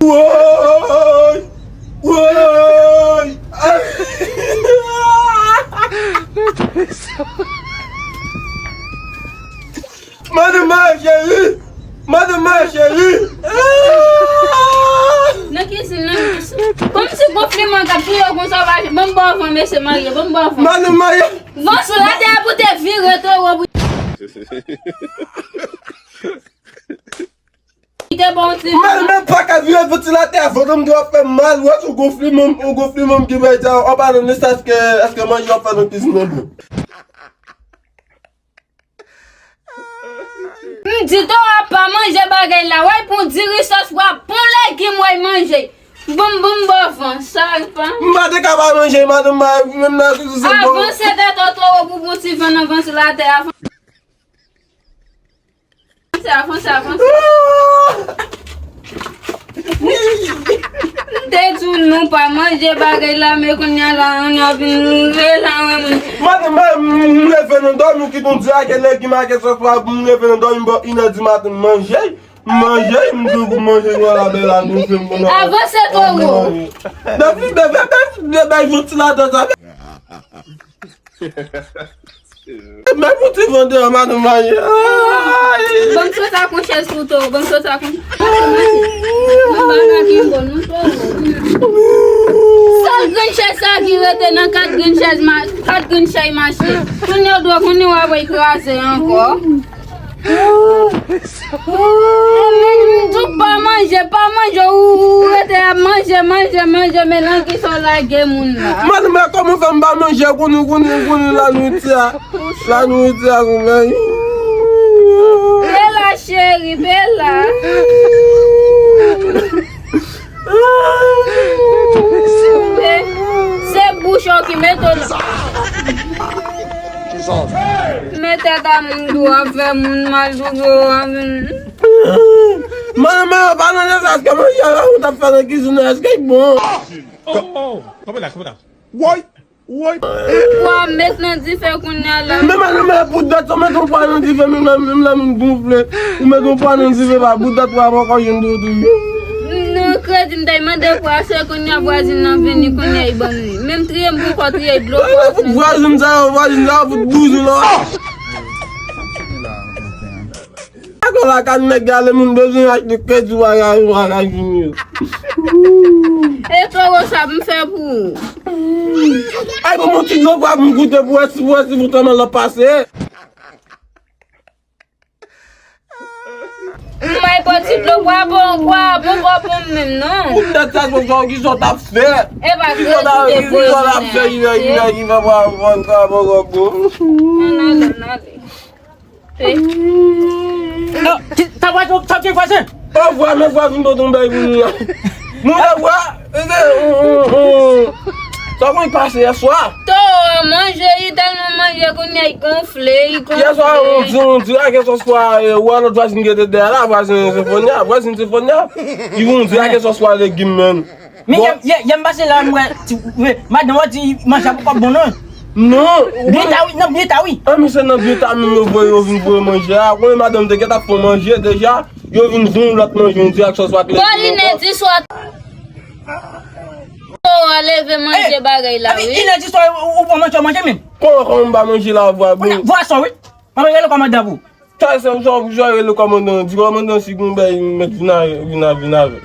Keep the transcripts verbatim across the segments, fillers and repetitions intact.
Woy! Woy! Madanm Maya cheri! Madanm Maya cheri! Nan kizin nan, kòmsi gonfleman k ap touye w konsa w pa ban m ba w van mesye marye, ban m ba w van. Madanm Maya! Van sou latè a pou te vire towo pou te ba w ti. Mwen menm pa ka vire pou ti latè a, vant m dwe ap fè m mal, wè sou gonfleman, ou gonfleman m ki bay sa, anba nan nesas ke èske manje w ap fè nan kizin nan bon. M di towo a pa manje bagay la, wè pou diri sòs wè pou legim wè manje. Bon bon bon van, sa pa. M pa te ka pa manje, madanm Maya, menm nan sou se bon. Avanse tèt ou towo pou bon ti van nan van sou latè a. Avanse, avanse, avanse. M te di w nou pa manje bagay la, men kounye a la, ann ap vin rive la, wè moun. Madanm Maya, m leve nan dòmi, ou kite yon di ake legim ake sòs pa, m leve nan dòmi, bò inè di maten, m manje, m manje, m di w pou m manje, yon labè la, nou fè m konn. Avanse towo. Depi, depi, depi, depi, yon ti ladan sa. Men pou ti van deyò, madanm Maya. Ban m sot ak yon chèz pou towo, ban m sot ak yon. M pa nan kimbo, non, towo. Sèl grenn chèz sa ki rete nan kat grenn chèz, kat grenn chèz mache. Kounye w dwe konnen w ap kraze ankò. Ou menm tou pa manje, pa manje, ou rete ap manje, manje, manje, men nan kisa w lage moun la? Madanm Maya, kòman w fè m pa manje, kounye, kounye, kounye, lanwit sa, lanwit sa, kounye. Bella cheri, Bella. Se bouch ou ki mete w nan. Men tèt a moun dou ap fè moun mal tou vre w anvin. Manman, pa nan nesas ke manje a ou t ap fè nan kizin nan, èske l bon? Oh, oh, oh. Kanpe la, kanpe la. Woy! Woy! Pwa met nan dife kounye a la. Men madanm, men pou dat sa, met yon pwa nan dife, menm lè, menm lè moun gonfle. Ou met yon pwa nan dife, pa pou dat pwa poko jwenn dou tou. Non, kredi m te mande pwa, se kounye a vwazin nan vini, kounye a li ban m li. Menm triye m poko triye dlo. Vwazin sa yo, vwazin sa yo fout bouzou la. Ankò lakay nèg gale moun bezwen achte kredi bagay bagay vini. E towo sa m fè pou ou. Ay bon, bon ti dlo pwa pou m goute pou wè si, pou wè si pou tèlman l ap pase. M bay pòti dlo pwa bon, pwa bon, pwa bon menm non. Pou tèt sa, pou sa, kisa w t ap fè? E pa kredi te voye jounen an. Kisa w t ap fè, ki fè, ki fè, ki fè pwa bon, pwa bon, pwa bon. Ann ale, ann ale. Sa vwa, sa vwa, vwazen. An vwa, men vwa vin pote yon bay pou nou la. Nou la vwa. Sa konn pase yèswa. Towo an manje, li tèlman manje kounye a li gonfle, li gonfle. Yèswa, on di, on di, a ke sòswa, ou a lòt vwazen ki te dèyè la, vwazen Sefonya, vwazen Sefonya. Li on di, a ke sòswa legim, menn. Men yè, yè, yè m pase la, m wè, ti, wè, madanm wè di manje a poko bon non. Non. Byen ta wi, nan byen ta wi. An, men se nan byen ta menm yo voye, yo vin voye manje a. Konnen madanm te gentan fè manje deja, yo vin voye lòt manje, yon direksyon swa. Bon, li ne di swa. Towo a leve manje bagay la, wi. Li ne di swa, ou, ou pran manje, ou manje menm. Kòman, kòman m pa manje la, vwa, bon. Vwa sò, wi. Mwen rele kòmandan pou. Sa se yon jan pou jere le kòmandan. Di kòmandan si gon bèy met vin a vin a vin avè.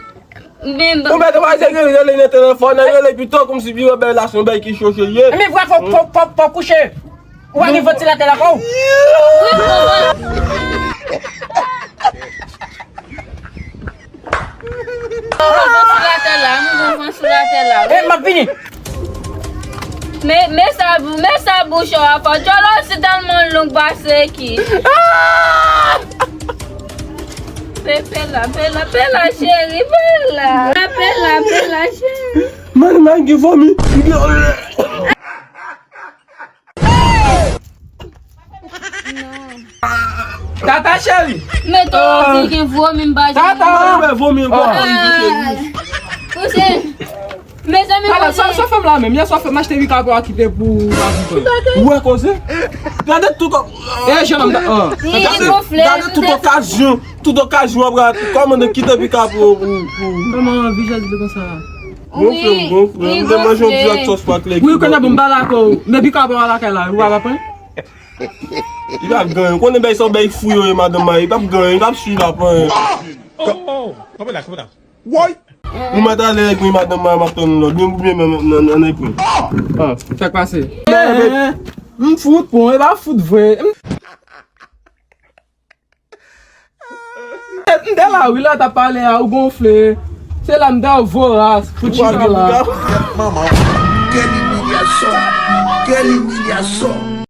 Ou mèt wè se gen rele nan telefòn nan, rele pito kòmsi pi wè bèy la se yon bèy ki choche ye. Men vwa fò fò fò fò kouche. Ou pa gen vantilatè la kò ou? Vantilatè la, m gon vantilatè la. E m ap vini. Men, men sa, men sa bouch ou a fò. Djòlè si tèlman long pase ki. Pe, pe la, pe la, pe la, cheri, pe la. Pe la, pe la, cheri. Man, man, gen vomi. Tata cheri. Men to di gen vomi m pa. Tata. Mwen vomi ankò. Kouche. Mezanmi, sa, sa fè m la menm. Yè swa fè m achte wi kapwa kite pou. Ou wè koze? Gade tout o- E jan m ta. Oh. Li gonfle. Gade tout okazyon. Tout okazyon w ap gade. Kòman de kite pika pou pou pou. Kòman anvi jazz li konsa? Gonfle m, gonfle m. M te manje yon ti lòt sòs pa klè. Wi, konnen bon m pa lakò. Men pika pa lakay la, ou pa pran? Li p ap ganyen. Ou konnen bay sa bay fou yo ye madanm mari. Li p ap ganyen, li p ap swiv la pran. Oh, oh, oh. Kanpe la, kanpe la. Woy! Nou mèt ale nèg mwen madanm mari m ap tann lòt. Mwen oubyen nan nan nan nèg mwen. Ah, sa k pase? M fout bon, e pa fout vre. M te la wi la t ap pale a ou gonfle. Se la m te voras pou chita la. Maman, quelle humiliation, quelle humiliation.